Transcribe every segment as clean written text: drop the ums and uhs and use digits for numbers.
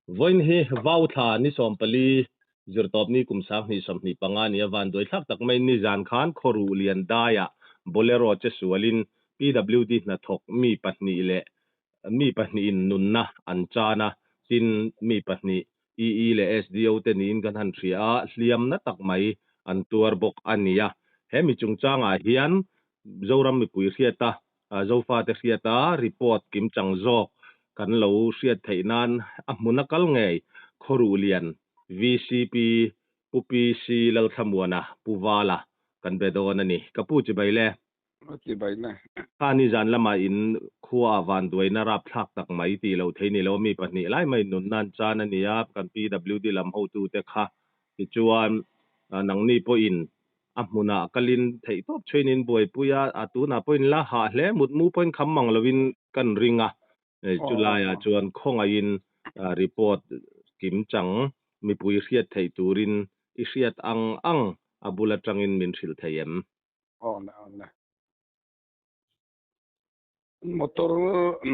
Vawiin hi Vau thla ni 14 Zirtawpni kum 2025 nia vanduai thlak tak mai nizan khan Khawruh lian daiah Bolero che sualin PWD hnathawk mi pahnih leh mi pahnihin nunna an chan a, tin mi pahnih EE leh SDO te niin kan han hria a, hliamna tak mai an tuar bawk a ni a. He mi chungchangah hian Zoram mipui hriata, Zofate hriata report kimchang zawk kan lo hriat theih nan a hmun a kal ngei Khawruh Lian VCP Pu PC Lalthlamuana Pu Vala kan be dawn a ni. Ka pu chibai le. A chibai le. Kha nizan lamah in khua ah vanduaina rapthlak tak mai tih loh thei ni lo mi pahnih lai mai nunna an chan a ni a, kan PWD lam hotute kha tichuan nangni pawhin A hmunah kalin theihtawp chhuain in buaipui a, a tunah pawhin la hah hle mutmu pawhin kham mang lovin kan ring a, chulaiah chuan khawngaihin report kimchang mipui hriat theih turin i hriat ang ang a bul atangin min hrilh thei em? Aw le, aw le. Motor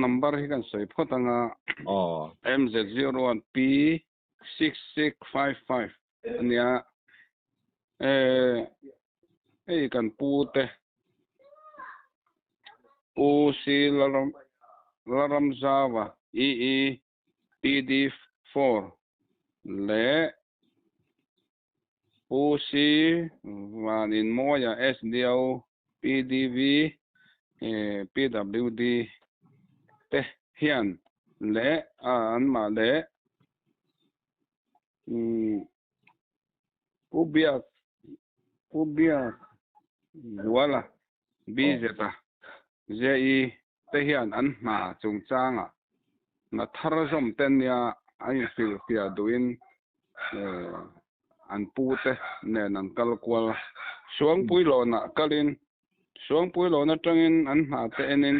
number hi kan sawi phawt ang a. Aw. MZ01 P6655 a nia. Eh, hei kan pu te, Pu C Laram, Laramzava, EE PD4 leh Pu C Vaninmawia SDO PDV PWD te hian leh anmah leh Pu Biak Pu Biak Zuala BZ a JE te hian an hna chungchangah hna thar zawm te nia a inhrilhfiah duhin an pute nen an kal kual a. Suangpuilawnah kalin Suangpuilawn atangin an hna te enin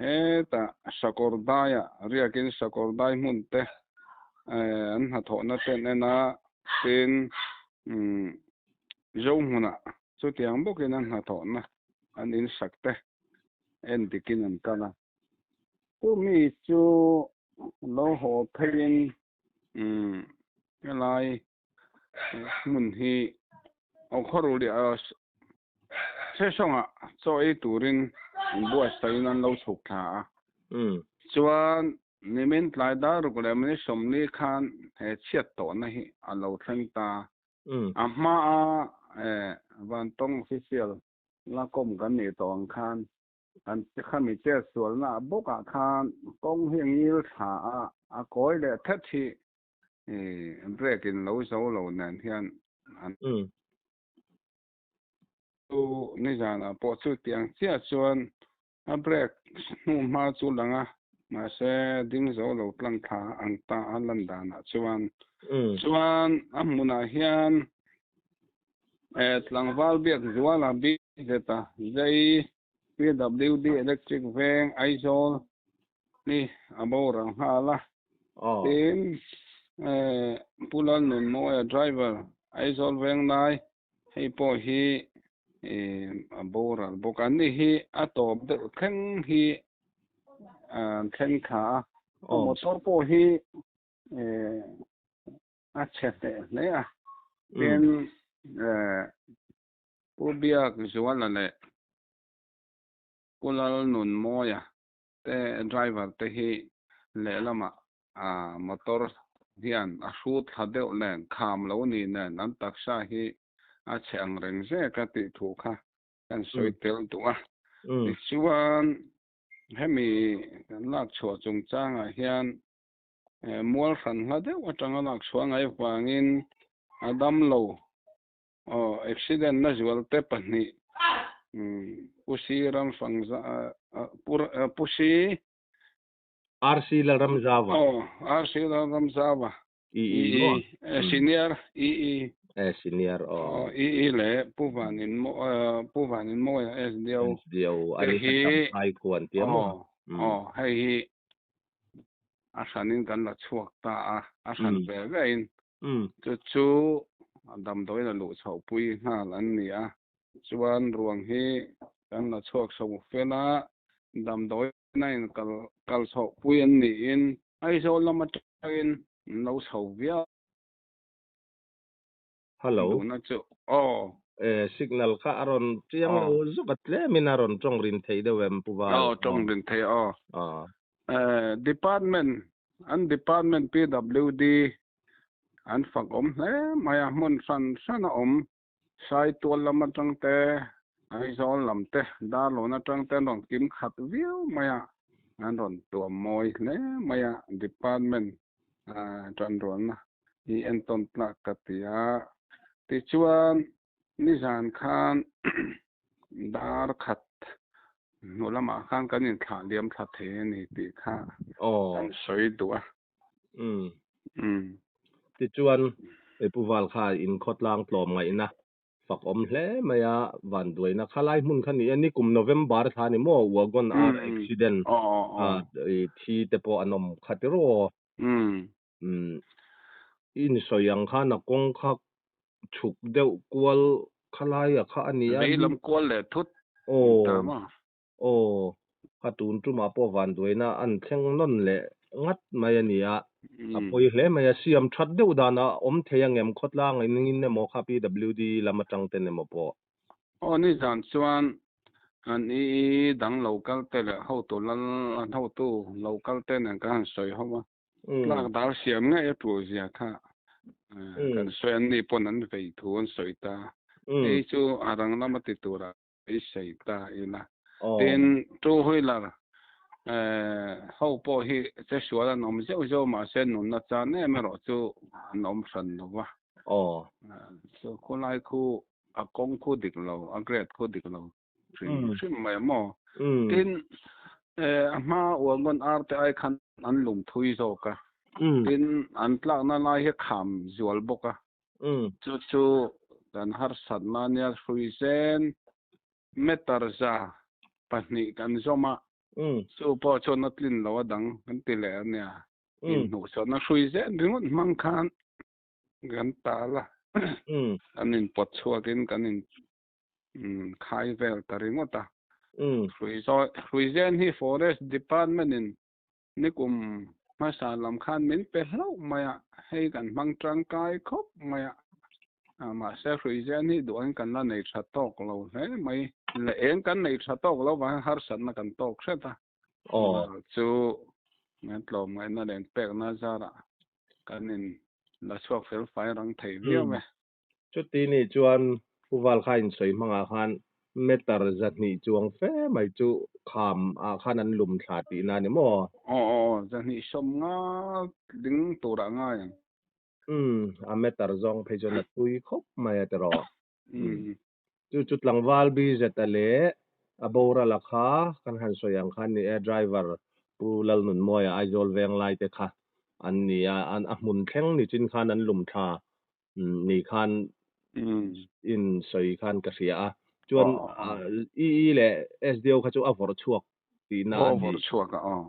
hetah Sakawr daiah riakin Sakawr dai hmun te an hnathawhna te an en a, tin Zohmunah chutiang bawkin an hnathawhna an insak te en dikin an kal a. Chumi chu lo haw pheiin umm helai hmun hi Awkhaw leh Sesawngah chaw ei turin inbuatsaih in an lo chhuk thla a. Chuan nimin tlai dar ruk leh minute 40 khan he chhiat tawhna hi a lo thleng ta. A hmaa Vantawng official la kawm kan nih tawh ang khan kan khami chet sualna bawkah khan kawng hi a ngil thla a, a kawi leh thet hi brake in lo zo lo nen hian an chu nizanah pawh chutiang chiah chuan a brake hnu hma chu lang a, mahse ding zo lo tlang thla ang ta a lan danah chuan chuan a hmunah hian Tlangval biak zuala BZ a zai PWD Electric Veng Aizawl hi a boral nghal a. Tin, Pu Lalnunmawia driver Aizawl Venglai hei pawh hi a boral bawk a. Ni hi a tawp deuh thleng hi an thleng thla a. Motor pawh hi a chhe hle hle a. Tin, Pu Biak Zuala leh Pu Lalnunmawia te driver te hi lehlamah motor hian a hrut thla deuh nen kham lo ni nen an taksa hi a chhe ang reng zek a tih thu kha kan sawi tel duh a. Tichuan hemi kan lak chhuah chungchangah hian Mual hran hla deuh atanga lak chhuah ngai vangin a dam lo. Aw, accident na zual te pahnih Pu Si Ramfangza Pu Si RC Lalramzava. Aw, RC Lalramzava. EE Senior EE. Senior aw. EE leh Pu Vanin Pu Vanin Mawia SDO. SDO ani kha Champhai khu an tia maw? Aw, hei hi a hranin kan la chhuak ta a, a hran ve vein chu chu damdawiin a luh chhoh pui nghal an ni a. Chuan ruang hi kan la chhuak chho fel a, damdawiin a in kal chhoh pui an niin. Aizawl lam atangin an lo chho viau Hello. Tuna chu aw. E signal kha a rawn chiang lo zuk a tlemin a rawn tawng rin thei deuh em Pu Val? Aw tawng rin thei aw. Department an department PWD an fak awm hle mai a hmun hran hran a awm Saitual lam atang te Aizawl lam te Darlawn atang te an rawn kim khat viau mai a an rawn tuam mawi hle mai a department tanrualna hi entawn tlak ka ti a. Tichuan, nizan khan dar khat hnu lamah khan kan inthlah liam thla thei a ni tih kha kan sawi duh a. Tichuan, Pu Val kha inkhawtlang tlawm ngaihna Fak awm hle mai a, vanduaina kha lai hmun kha ni e, nikum November thla ni maw Wagon R accident a thi te pawh an awm kha tiraw? I insawi ang khan a kawng kha chhuk deuh kual kha lai a kha a ni a. Vei lam kual leh thut ta maw? Aw, kha tun tumah pawh vanduaina an thleng nawn leh ngat mai a ni a, a pawi hle mai a, siam that deuh dan a awm thei angem khawtlang engin emaw kha PWD lam atang ten emaw pawh. Aw nizan chuan an i dang lo kal te leh hotu lal an hotu lo kal te nen kan han sawi ho a, tlak dar siam ngei a tul zia kha kan sawi an ni pawn an vei thu an sawi ta, hei chu a rang lama ti tura beisei ta ila. Tin, two wheeler ho pawh hi che sual an awm zeuh zeuh mahse nunna chan em erawh chu an awm hran lo va. Chu khawlai khu a kawng khu dik lo, a grade khu dik lo hrim hrim mai a maw. Tin, a hma Wagon R te ai khan an lum thui zawk a. Tin, an tlakna lai hi kham zual bawk a. Chu chu kan harsatna nia hrui zen meter 200 kan zawm a, chu pawh chuan a tlin lo a dang kan ti leh a nia. Inhnuhsawhna hrui zen ringawt hmang khan kan tal a, kan inpawt chhuakin kan in khai vel ta ringawt a. Hrui zen hi Forest Department in Nikum hmasa lam khan min pe hlauh mai a, hei kan hmang tangkai khawp mai a, mahse hruizen hi duhin kan la nei tha tawk lo hle mai. Le eng kan nei tha tawk lo vangin harsatna kan tawk hret a, chu tlawm ngaihna leh pekna zarah kan in la chhuak fel fai rang thei viau e. Chuti nih chuan Pu Val kha insawi hmangah khan meter 200 chuang fe mai chu kham ah khan an lum thla tihna a ni maw? Aw aw, 250 ding turah ngai ang. Umm, a meter zawng phei chuan a tui khawp mai a tiraw? Chu chu tlangval BZ-a leh a borala kha kan han sawi ang khan ni e, driver Pu Lalnunmawia Aizawl veng lai te kha an ni a, a hmun thleng ni chin khan an lum thla ni khan in sawi khan ka hria a. Chuan EE leh SDO kha chu a vawrh chhuak tihna a ni. Vawrh chhuak a aw.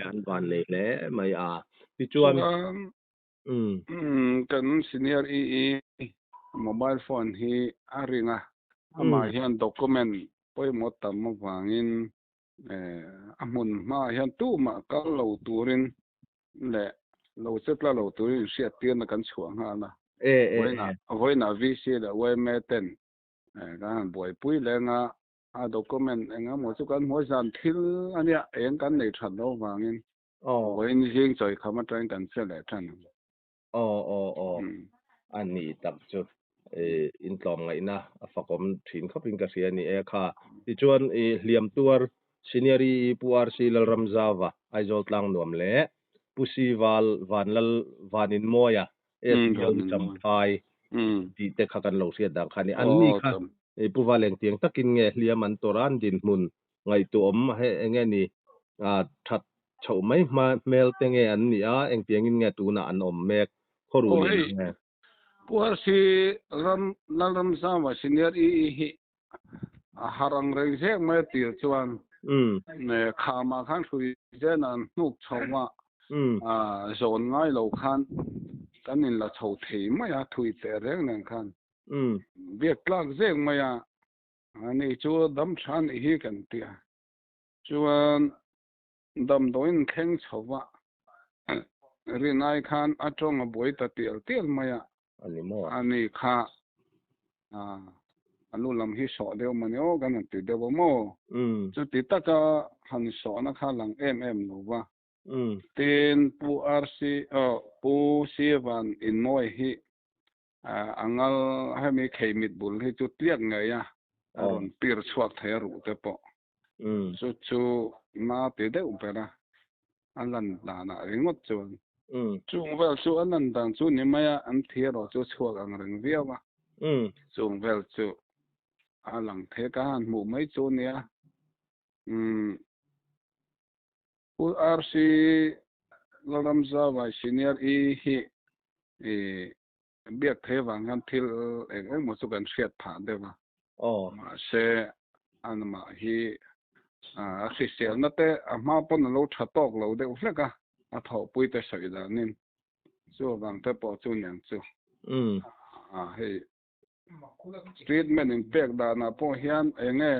An van nei hle mai a. Tichuan kan senior EE mobile phone hi a ring a, amah hian document pawimawh tam avangin a hmun hmaah hian tumah kal lo turin leh lo che tla lo turin inhriattirna kan chhuah nghal a. Vawiinah VC leh yma ten kan han buaipui leng a, a document eng emaw chu kan hmuh zan thil a nia, eng kan nei that lo vangin vawiin zing chawi kham atangin kan che leh tan ang. Aw aw aw, a ni tak chu intlawm ngaihna a fakawm thin khawpin ka hria a ni e kha. Tichuan hliam tuar Senior EE Pu RC Lalramzauva, Aizawl Tlangnuam leh Pu Si Val Vanlal Vaninmawia, SDO Champhai tih te kha kan lo hriat dan kha a ni. An ni kha Pu Valeng tiang takin nge hliam an tawrh a, an dinhmun ngaihtuahawm eng nge ni that chhoh mai hmel te nge an nih a, engtiangin nge tunah an awm mek khawru lian ang nge? Pu RC Lalramzauva Senior EE hi a har ang reng zek mai a tir chuan khamah khan hrui zen an hnuk chho a, zawn ngai lo khan kan in la chho thei mai a, thui teh reng nen khan biak tlak zek mai a, ani chu dam tha anih hi kan ti a, chuan damdawiin thleng chho va. Rinai khan a tawng a buai ta tial tial mai a. A ni maw? A ni kha a lu lam hi sawh deuh mawni aw kan han ti deuh a maw? Chuti taka han sawhna kha lang em em lo va. Tin, Pu RC aw Pu Sivan Inmawi hi a ngal hemi kheimit bul hi chu tliak ngei a, a rawn pir chhuak thei a ruh te pawh. Chu chu na ti deuh ber a, a lan danah ringawt chuan. Chung vel chu a lan dan chu ni mai a, an thi erawh chu chhuak ang reng viau a. Chung vel chu a lang thei ka han hmuh mai chu nia. Pu RC Lalramzawai Senior I hi biak thei avang hian thil eng eng maw chu kan hriat phah deuh a. Mahse, anmah hi a hriselna te a hma pawn a lo tha tawk lo deuh hlek a, a thawhpui te sawi danin. Chu avang te pawh chu niang chu. Hei treatment in pek danah pawh hian eng nge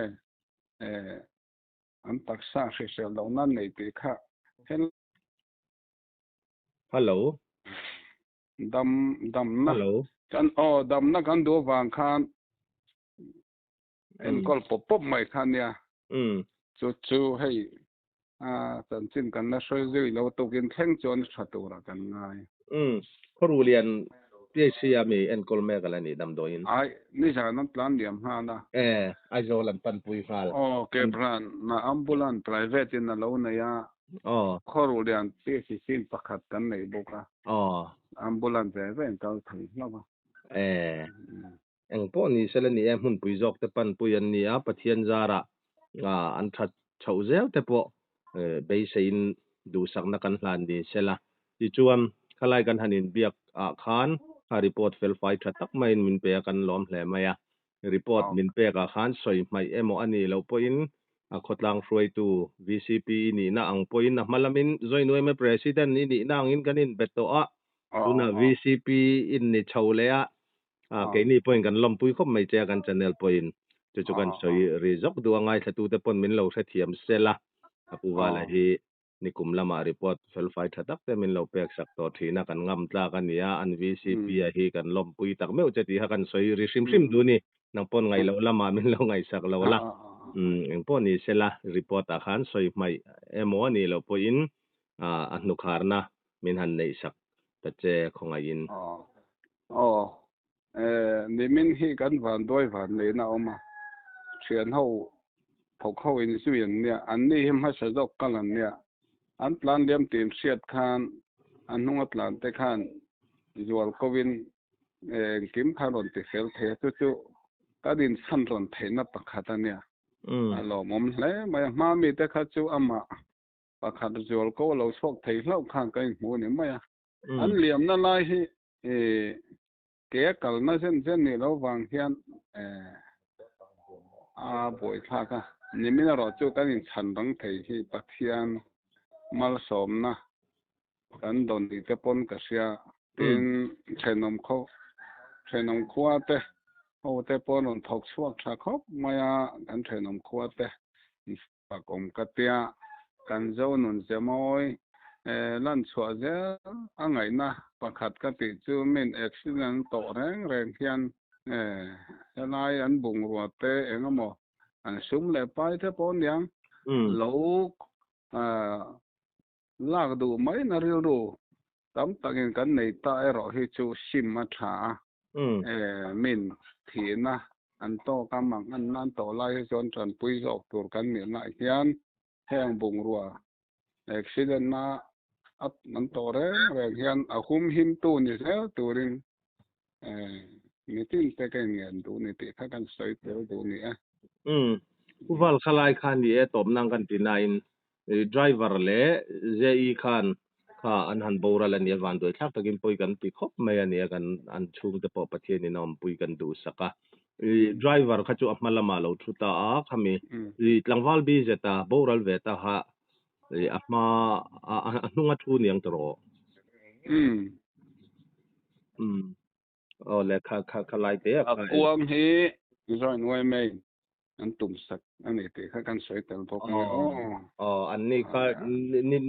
an taksa hrisel lohna nei tih kha hel Hello. Dam damna Hello. Kan aw damna kan duh avang khan enkawl pawp pawp mai kha nia. Chu chu hei a chanchin kan la hruai zui lo tukin thleng chuan tha turah kan ngai. Khawruhlian PHC a mi enkawl mek ala ni damdawiin. Ai, nizan an tlan liam nghal a. E, Aizawl an panpui nghal. Aw, Kebran na ambulan private in a lo nei a. Aw. Khawruhlian PHC in pakhat kan nei bawk a. Aw. Ambulan ve ve in kal thei hlauh a. E, eng pawh ni sela ni e, hmunpui zawk te panpui an ni a, Pathian zarah an that chhoh zel te pawh beiseiin duhsakna kan hlan ni sela. Tichuan, khalai kan han inbiak ah khan kha report felfai tha tak maiin min pe a, kan lawm hle mai a. Report min pek ah khan sawi hmaih emaw a nih loh pawhin a khawtlang hruaitu VCP i nihna ang pawhin a hma lamin Zoinuaima President i nihna angin kan inbe tawh a, tunah VCP in ni chho leh a, keini pawhin kan lawmpui khawp mai che a kan channel pawhin chu chu kan sawi ri zawk duh a, ngaithlatute pawn min lo hrethiam sel a, a Pu Vala hi Nikum lamah report felfai tha tak te min lo pek sak tawh thin a, kan ngam tlak a nia, an VCP a hi kan lawmpui tak meuh che tih kha kan sawi ri hrim hrim duh ni, nang pawn ngaih loh lamah min lo ngaihsak lo la, eng pawh ni sela report ah khan sawi hmaih emaw a nih loh pawhin a hnukharna min han neih sak ta che khawngaihin. Aw, nimin hi kan vanduai van leiin a awm a, thian ho thawk ho in zui an nia, an ni hi hmasa zawk kal an nia, an tlan liam tih hriat khan a hnunga tlan te khan zual ko in engkim kha rawn ti fel thei a, chu chu kan inchhan rawn theihna pakhat a nia, a lawmawm hle mai a, hma mi te kha chu amah pakhat zual ko a lo chhuak thei hlauh khan kan inhmu a ni mai a, an liamna lai hi Ke a kalna zen zen nih loh vang hian a buaithlak a, nimin erawh chu kan inchhan rang thei hi Pathian malsawmna kan dawn tih te pawn ka hria. Tin, thenawm khaw thenawm khua te ho te pawn rawn thawk chhuak tha khawp mai a, kan thenawm khua te Fak awm ka tia, kan zo nun ze mawi lan chhuah zel a ngaihna pakhat ka tih chu min accident tawh reng reng hian helai an bungrua te eng emaw an sum leh pai te pawh aniang lo lak duh mai na rilru tam takin kan nei ta erawh hi chu sim a tha a, min thihna an tawk a, mang an nan tawh lai hi chuan tanpui zawk tur kan nih lah hian heng bungrua accident na an tawh reng reng hian a humhim tu ni zel turin mitin te ka inngen duh ni tih kha kan sawi tel duh ni e. Pu Val khalai kha ni e tawp nang kan ti nain Driver leh JE khan kha an han boral a nia, vanduai thlak takin pawi kan ti khawp mai a nia, kan an chhungte pawh Pathianin a awmpui kan duhsak a. Driver kha chu a hma lamah lo thu ta a, khami tlangval bi zeta boral ve ta kha a hma a hnunga thu niang ta rawh. Aw le kha kha kha lai te a kha. A kuang hi join uai mai an tum sak a ni tih kha kan sawi tel bawk a ni. Aw an ni kha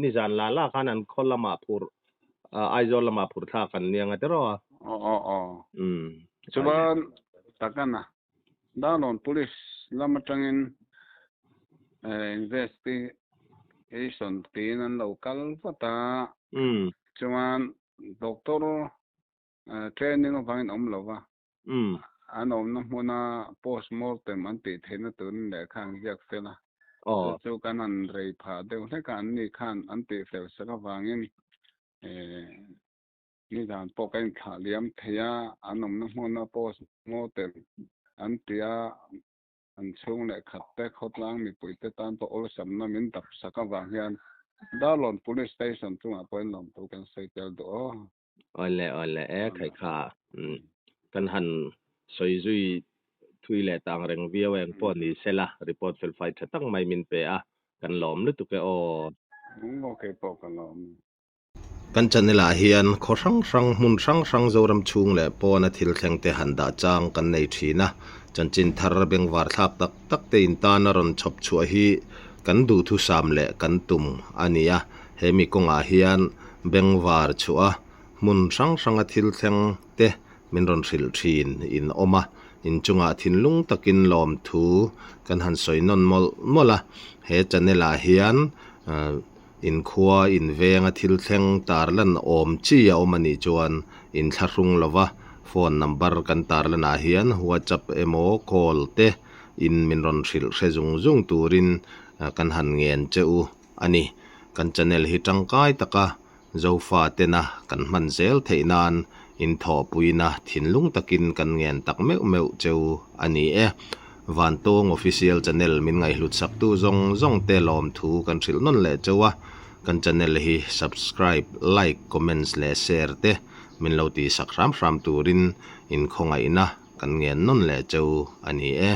ni zan la la khan an khaw lamah phur Aizawl lamah phurh thlak an nia nga tiraw a? Aw aw aw. Umm. Chuan takana Darlawn Police lam atangin investigation tiin an lo kal vat a. Umm. Chuan doctor training avangin awm lo va. Umm. An awmna hmuna post mortem an tih theihna turin lehkha an ziak fel a. Aw. Chu chu kan han rei phah deuh hlek a, anni khan an tih fel sak avangin nizan pawh ka inthlah liam thei a, an awmna hmuna post mortem an ti a, an chhung leh khat te khawtlang mipuite tan pawh awlsamna min dap sak avang hian Darlawn Police Station chungah pawh in lawmthu kan sawi tel duh aw. Awle awle e khai kha kan han sawi zui thui leh tang reng viau eng pawh ni sela report fel fai tha tak mai min pe a kan lawm lutuk e aw. Ok pawh ka lawm. Kan channel ah hian khaw hrang hrang hmun hrang hrang Zoram chhung leh pawna thil thleng te han dah chang kan nei thin a, chanchin thar bengvar thlak tak tak te in tan a rawn chhawp chhuah hi kan duhthusam leh kan tum a ni a, He mi kawngah hian bengvar chhuah a, hmun hrang hranga thil thleng te min rawn hrilh thin in awm a, inchungah thinlung takin lawmthu kan han sawi nawn mawlh mawlh a. He channel ah hian inkhua invenga thil thleng tarlan awm chi a awm a nih chuan inthlahrung lova phone number kan tarlanah hian WhatsApp emaw call te in min rawn hrilh hre zung zung turin kan han ngen che u. a ni. Kan channel hi tangkai taka Zofa tena kan hman zel theih nan inthawhpuina thinlung takin kan ngen tak meuh meuh cheu a ni e. Vantawng Official Channel min ngaihhlut saktu zawng zawng te lawmthu kan hrilh nawn leh cheu a, kan channel hi subscribe, like, comments leh share te min lo tihsak hram hram turin inkhawngaihna kan ngen nawn leh cheu a ni e.